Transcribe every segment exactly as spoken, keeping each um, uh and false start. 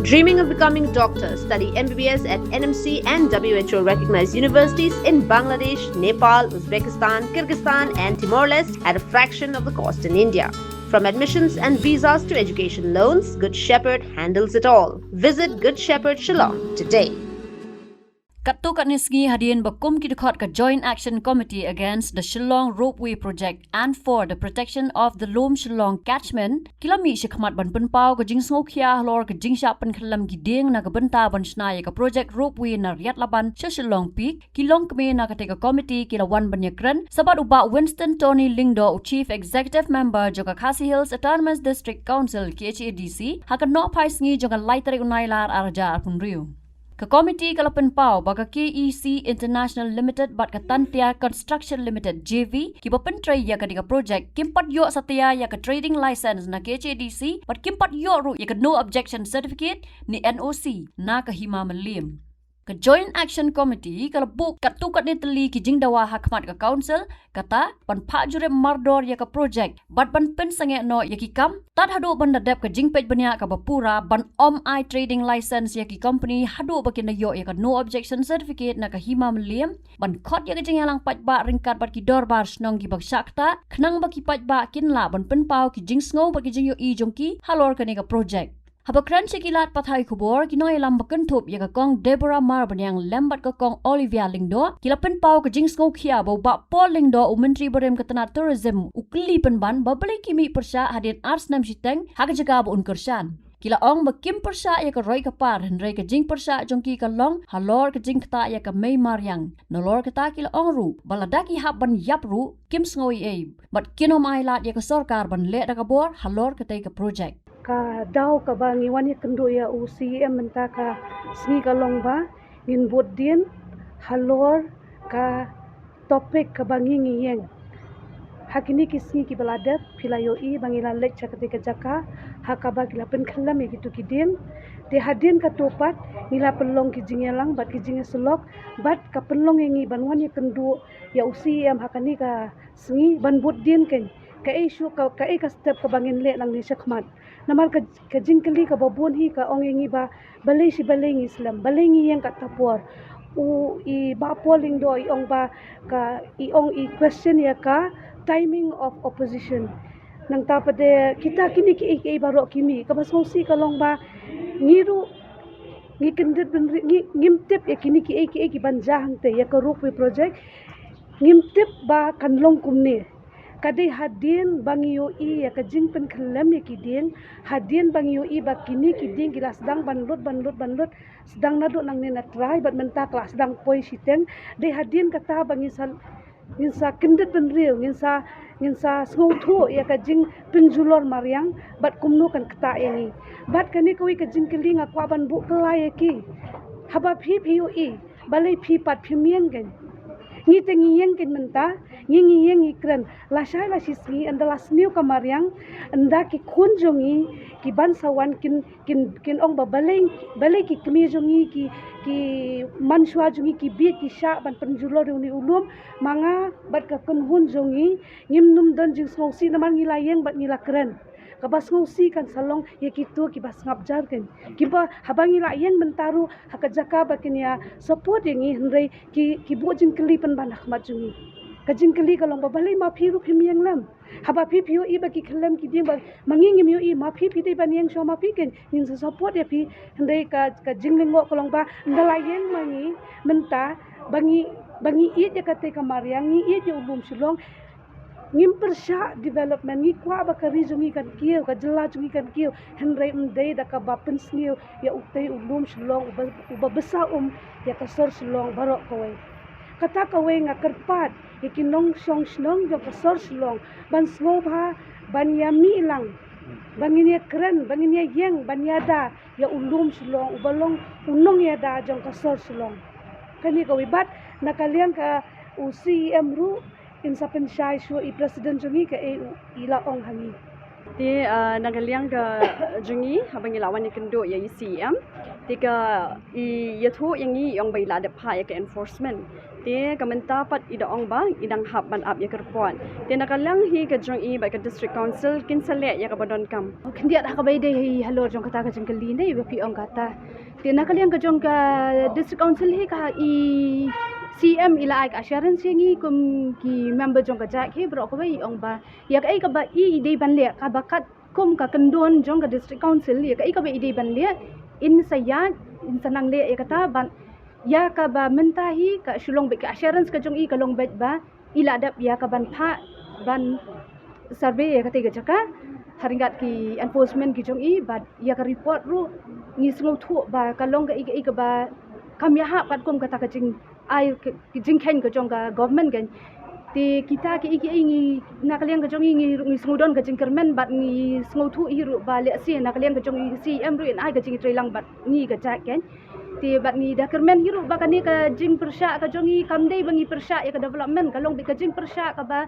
Dreaming of becoming a doctor? Study M B B S at N M C and W H O recognized universities in Bangladesh, Nepal, Uzbekistan, Kyrgyzstan, and Timor Leste at a fraction of the cost in India. From admissions and visas to education loans, Good Shepherd handles it all. Visit Good Shepherd Shillong today. Katto katne sngi hadien ba kum ki dkhot ka Joint Action Committee Against the Shillong Ropeway Project and for the Protection of the Lum Shillong Catchment ki la mih shakhmat ban pynpaw ka jingsngewkhia halor ka jingshah pynkhyllem ki dieng na ka bynta ban shna ïa ka project ropeway na Riatlaban sha Shillong Peak, ki longkmie na katei ka committee ki la wan ban ïakren shaphang u Bah Winston Tony Lyngdoh, u Chief Executive Member jong ka Khasi Hills Autonomous District Council, K H A D C, ha ka nohphai sngi jong ka lai tarik u Nailar arhajar arphew hynriew. Ka committee ka la pynpaw ba ka K E C International Limited bad ka Tantia Construction Limited, J V, kiba pyntrei ïa kane ka project, kim pat ïoh satia ïa ka trading license na K H A D C bad kim pat ïoh ruh ïa ka no objection certificate ne N O C na ka Hima Mylliem. Ka Joint Action Committee ka la buh katto katne tylli ki jingdawa ha khmat ka council, kata ban phah jurip mardor ïa ka project bad ban pynsangeh noh ïa ki kam, tad haduh ban da dep ka jingpeit bniah kaba pura, ban ym ai trading license ïa ki company haduh ba kin da ïoh ïa ka no objection certificate na ka Hima Mylliem, ban khot ïa ka jingïalang paidbah ryngkat bad ki dorbar shnong kiba shah ktah, khnang ba ki paidbah kin lah ban pynpaw ki jingsngew bad ki jingïohi jong ki halor kane ka project. Haba kren sha ki lad pathai khubor, ki nongïalam ba kynthup ïa ka Kong Deborah Marbaniang lem bad ka Kong Olivia Lyngdoh ki la pynpaw ka jingsngewkhia ba u Bah Paul Lyngdoh, u Myntri barim ka tnat Tourism, u kylli pynban ba balei ki mih pyrshah hadien ar snem shiteng ha ka jaka ba un kyrshan. Ki la ong ba kim pyrshah ïa ka roi ka par, hynrei ka jingpyrshah jong ki ka long halor ka jingktah ïa ka mei mariang, nalor kata ki la ong ruh ba lada ki hap ban ïap ruh kim sngew ei ei bad kin ym ailad ïa ka sorkar ban leh da ka bor halor katei ka project. Ka daw kaba ngi wan ïakynduh ïa u C E M mynta ka sngi ka long ba ngin bud dien halor ka topic kaba ngi ngi ïeng. Ha kine ki sngi kiba la dep phi la ïohi ba ngi la leit sha katei ka jaka ha kaba ki la pynkhyllem ïa kito ki dieng. Te hadien kato pat ngi la pynlong ki jingïalang bad ki jingïasyllok bad ka pynlong ïa ngi ban wan ïakynduh ïa u C E M ha kane ka sngi ban bud dien kein kaei shuh ka, kaei ka step kaba ngin leh nangne shakhmat. Namar ka, ka jingkylli kaba bun hi ka ong ïa ngi ba balei shi balei ngi slem, balei ngi ïeng katta por. U i Bah Paul Lyngdoh i ong ba ka, i ong i question ïa ka timing of opposition. Nangta pat de kita kine kiei kiei baroh ki mih, kaba sngewsih ka long ba ngi ruh ngi kyndit bynriew, ngi, ngim tip ïa kine kiei kiei ki ban jia hangtei ïa ka ropeway project. Ngim tip ba kan long kumne. Ka dei hadien ba ngi ïohi ïa ka jingpynkhyllem ïa ki dieng, hadien ba ngi ïohi ba kine ki dieng ki la sdang ban lut, ban lut, ban lut, sdang naduh nangne na trai bad mynta ka la sdang poi shiteng. Dei hadien kata ba ngin sa, ngin sa kyndit bynriew, ngin sa, ngin sa sngewthuh ïa ka jingpynjulor mariang bad kumno kan ktah ïa ngi. Bad kane kawei ka jingkylli nga kwah ban buh kylla ïa ki. Haba phi phi ïohi, balei phi pat phim ïeng kein? Ngi te ngi ïeng kein mynta, ngi ngi ïeng ngi kren. Lashai lashisngi ynda la sniew ka mariang, ynda ki khun jong ngi ki ban sa wan kin, kin, kin ong ba balei, balei ki kmie jong ngi, ki, ki mynshuwa jong ngi ki bieit ki shah ban pynjulor ïa une u lum. Ma nga bad ka kynhun jong ngi ngim nym don jingsngewsih namar ngi la ïeng bad ngi la kren. Kaba sngewsih kan sa long ïa kito kiba sngap jar kein. Kiba haba ngi la ïeng mynta ruh ha ka jaka ba kin ïa support ïa ngi, hynrei ki, ki buh jingkylli pynban ha khmat jong ngi. Ka jingkylli ka long ba balei ma phi ruh phim ïeng lem. Haba phi phi ïohi ba ki khyllem ki dieng ba ma ngi ngim ïohi, ma phi phi dei ban ïeng shuwa ma phi kein, ngin sa support ïa phi. Hynrei ka, ka jinglyngngoh ka long ba ynda la ïeng ma ngi mynta ba ngi, ba ngi ïeit ïa katei ka mariang, ngi ïeit ïa u lum Shillong. Ngim pyrshah development, ngi kwah ba ka ri jong ngi kan kiew, ka jylla jong ngi kan kiew, hynrei ym dei da kaba pynsniew ïa utei u lum Shillong uba, uba bsa um ïa ka sor Shillong baroh kawei. Kata kawei nga kyrpad ïa ki nongshong shnong jong ka sor Shillong ban sngewbha ban ïa mih lang, ban ngin ïa kren, ban ngin ïa ïeng, ban ïada ïa u lum Shillong uba long u nongïada jong ka sor Shillong. Kane kawei bad na ka liang ka u C E M ruh in sa pynshai shuh i president jong ngi kaei u i la ong ha ngi. Te, ah, na ka liang ka jong ngi haba ngi la wan ïakynduh ïa i C E M, Te ka i ïathuh ïa ngi i ong ba i la dep phah ïa ka enforcement. Te ka mynta pat i da ong ba i dang hap ban ap ïa ka report. Te na ka liang hi ka jong i bad ka District Council kin sa leh ïa kaba donkam. Khyndiat ha kaba i dei hi halor jong kata ka jingkylli ne ba phi ong kata. Te na ka liang ka jong ka District Council hi ka i C M i la ai ka assurance ïa ngi kum ki member jong ka JAC hi baroh kawei i ong ba ïa kaei kaba i i dei ban leh kaba kat kum ka kyndon jong ka District Council ïa kaei kaba i dei ban leh in sa ïaid in sa nang leh ïa kata ban ïa kaba mynta hi ka shu long beit ka assurance ka jong i ka long beit ba i la dep ïa ka ban phah ban survey ïa katei ka jaka ha ryngkat ki enforcement ki jong i bad ïa ka report ruh ngi sngewthuh ba ka long kaei kaei kaba kam ïahap katkum kata ka jing ai ka jingkheiñ ka jong ka government kan. Te kita kiei kiei ngi na ka liang ka jong ngi ngi sngewdon ka jingkyrmen bad ngi sngewthuh hi ruh ba lehse na ka liang ka jong ngi C M ruh in ai ka jingtreilang bad ngi ka JAC kan. Te bad ngi da kyrmen hi ruh ba kane ka jingpyrshah ka jong ngi kam dei ba ngi pyrshah ïa ka development ka long beit ka jingpyrshah kaba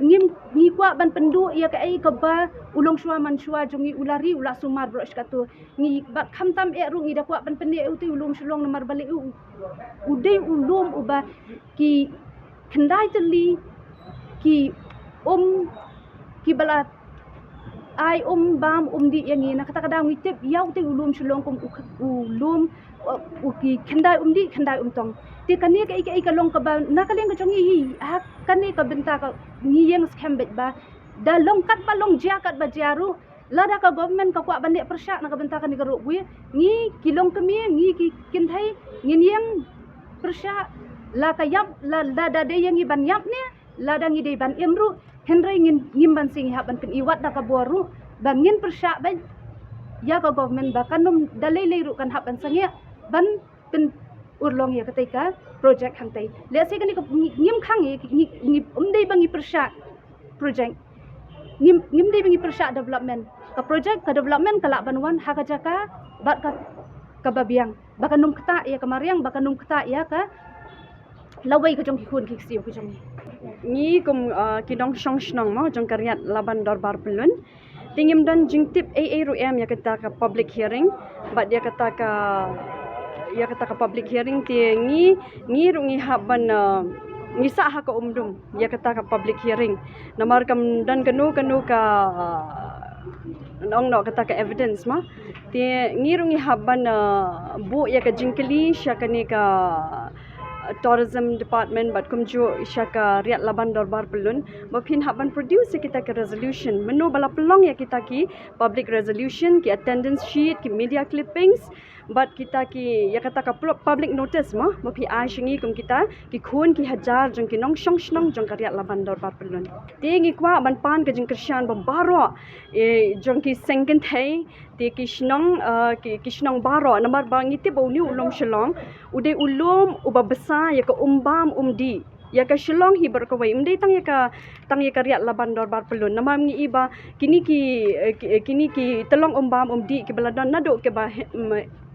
ngim ngi kwah ban pynduh ïa kaei kaba u longshuwa manshuwa jong ngi u la ri u la sumar baroh shi kato. Ngi bad khamtam eh ruh ngi da kwah ban pynneh ïa utei u lum Shillong namar ba leh u u dei u lum uba ki khyndai tylli ki um ki ba la ai um bam um dih ïa ngi na kata ka daw ngi tip ïa utei u lum Shillong kum u lum u ki khyndai um dih khyndai um tong. Te kane kaei kaei ka long kaba na ka liang ka jong ngi hi ha kane ka bynta ka ngi ïeng skhem beit ba da long katba long jia katba jia ruh lada ka government ka kwah ban leh pyrshah na ka bynta kane ka ruh bui ngi ki longkmie ngi ki kynthei ngin ïeng pyrshah la ka ïap lada dei ïa ngi ban ïap ne lada ngi dei ban im ruh hynrei ngin ngim ban sing ïa hap ban pyni wat da ka bor ruh ba ngin pyrshah ban ïa ka government ba kan ym da lei lei ruh kan hap ban sangeh ban pyn urlong ïa katei ka project hangtei. Lehse kane ka ngim khang ïa ngi um dei ba ngi pyrshah project. Ngim ngim dei ba ngi pyrshah development. Ka project ka development ka lah ban wan ha ka jaka bad ka ka babiang. Ba ka num kata ïa ka mariang ba ka num kata ïa ka lawei ka jong ki khun ki ksiew ki jong ngi. Ngi kum ki nongshong shnong mo jong ka Riat Laban Dorbar Pyllun. Te ngim don jingtip ei ei ruh em ïa kata ka public hearing bad ïa kata ka ïa kata ka public hearing te ngi ngi ruh ngi hap ban ngi sah ha ka umdum ïa kata ka public hearing. Namar kam don kano kano ka nong no kata ka evidence ma te ngi ruh ngi hap ban buh ïa ka jingkylli sha kane ka tourism department bad kumjuh sha ka Riat Laban Dorbar Pyllun ba phin hap ban produce ïa kita ki resolution mynno ba la pynlong ïa kita ki public resolution ki attendance sheet ki media clippings bad kita ki ïa kata ka public notice ma ba phi ai sha ngi kum kita ki khun ki hajar jong ki nongshong shnong jong ka Riat Laban Dorbar Pyllun. Te ngi kwah ban pan ka jingkyrshan ba baroh jong ki seng kynthei te ki shnong ki shnong baroh namar ba ngi tip ba une u lum Shillong u dei u lum uba bsa ïa ka um bam um dih ïa ka Shillong hi baroh kawei um dei tang ïa ka tang ïa ka Riat Laban Dorbar Pyllun namar ngi i ba kine ki kine ki tyllong um bam um dih ki ba la don naduh ki ba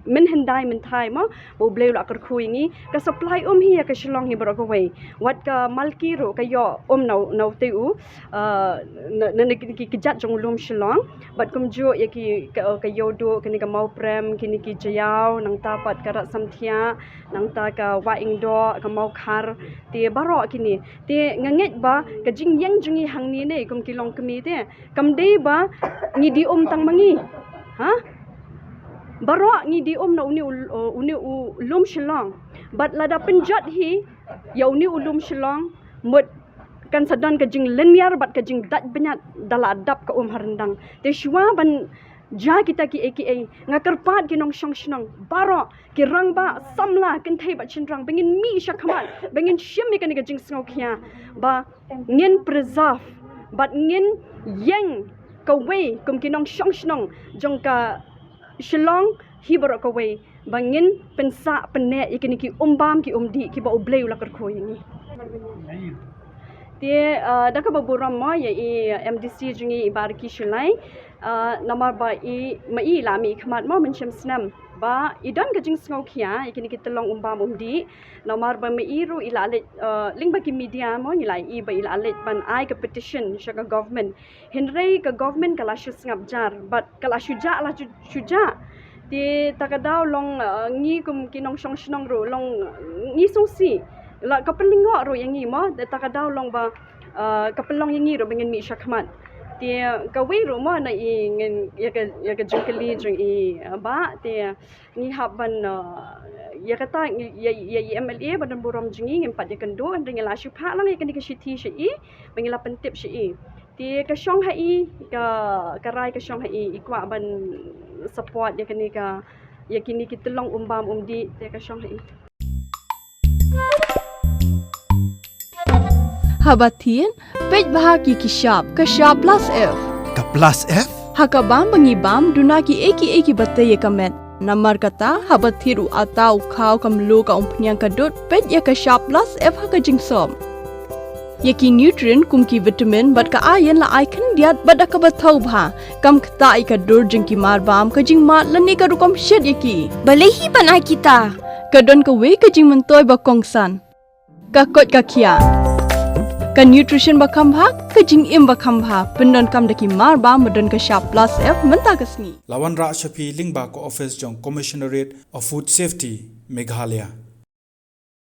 mynhyndai mynthai mo ba U Blei u la kyrkhu ïa ngi ka supply um hi ïa ka Shillong hi baroh kawei wat ka Malki ruh ka ïoh um na u na utei u na ki kjat jong u lum Shillong bad kumjuh ïa ki ka ïoh duh kine ka Mawprem kine ki Jaïaw nangta pat ka Rat Samthiah nangta ka Wah Ingdoh ka Mawkhar te baroh kine te nga ngeit ba ka jingïeng jong ngi hangne ne kum ki longkmie te kam dei ba ngi die um tang ma ngi ha baroh ngi die um na une u une u lum Shillong bad lada pynjot hi ïa une u lum Shillong mut kan sa don ka jinglynñiar bad ka jingdait bniat da la dap ka um ha ryndang te shuwa ban jia kita kiei kiei nga kyrpad ki nongshong shnong baroh ki rangbah samla kynthei bad shynrang ba ngin mih sha khmat ba ngin shim ïa kane ka jingsngewkhia ba ngin preserve bad ngin ïeng kawei kum ki nongshong shnong jong ka Shillong hi baroh kawei ba ngin pynsah pynneh ïa kine ki um bam ki um dih kiba U Blei u la kyrkhu ïa ngi. Te da kaba burom mo ïa i MDC jong ngi i Bah Ricky Shullai namar ba i ma i la mih khmat mo mynshem snem ba i don ka jingsngewkhia ïa kine ki tyllong um bam um dih namar ba ma i ruh i la leit lyngba ki media mo ngi la i ba i la leit ban ai ka petition sha ka government hynrei ka government ka la shu sngap jar bad ka la shu jah la shu jah Te ta ka daw long, uh, ngi kum ki nongshong shnong ruh long ngi sngewsih. La ka pynlyngngoh ruh ïa ngi mo, te ta ka daw long ba, uh, ka pynlong ïa ngi ruh ba ngin mih shakhmat. Te kawei ruh mo na i ngin ïa ka, ïa ka jingkylli jong i, uh, bah, te ngi hap ban, uh, ïa kata ngi, ïa, ïa i M L A ba don burom jong ngi ngim pat ïakynduh, hynrei ngi la shu phah lang ïa kane ka shithi sha i ba ngi la pyntip sha i. Te ka shong ha i, ka, ka rai ka shong ha i, i kwah ban support ïa kane ka, ïa kine ki tyllong um bam um dih, te ka shong ha i. Haba thied, peit bha ki ki shap, ka shap plus F. Ka plus F? Ha ka bam ba ngi bam, duna ki ei ki ei ki ba tei ïa ka met. Namar kata, haba thied u ata, u khaw, ka mluh, ka umphniang, ka dud, peit ïa ka shap plus F ha ka jingsop. Ïa ki nutrient kum ki vitamin bad ka iron la ai khyndiat bad da kaba thaw bha. Kam ktah ïa ka dur jong ki marbam, ka jingmad lane ka rukom shet ïa ki. Balei hi ban ai kita? Ka don kawei ka jingmyntoi ba kongsan. Ka koit ka khiah. Ka nutrition ba kham bha, ka jingim ba kham bha. Pyndonkam da ki marbam ba don ka shap plus F mynta ka sngi. La wanrah sha phi lyngba ka office jong Commissionerate of Food Safety, Meghalaya.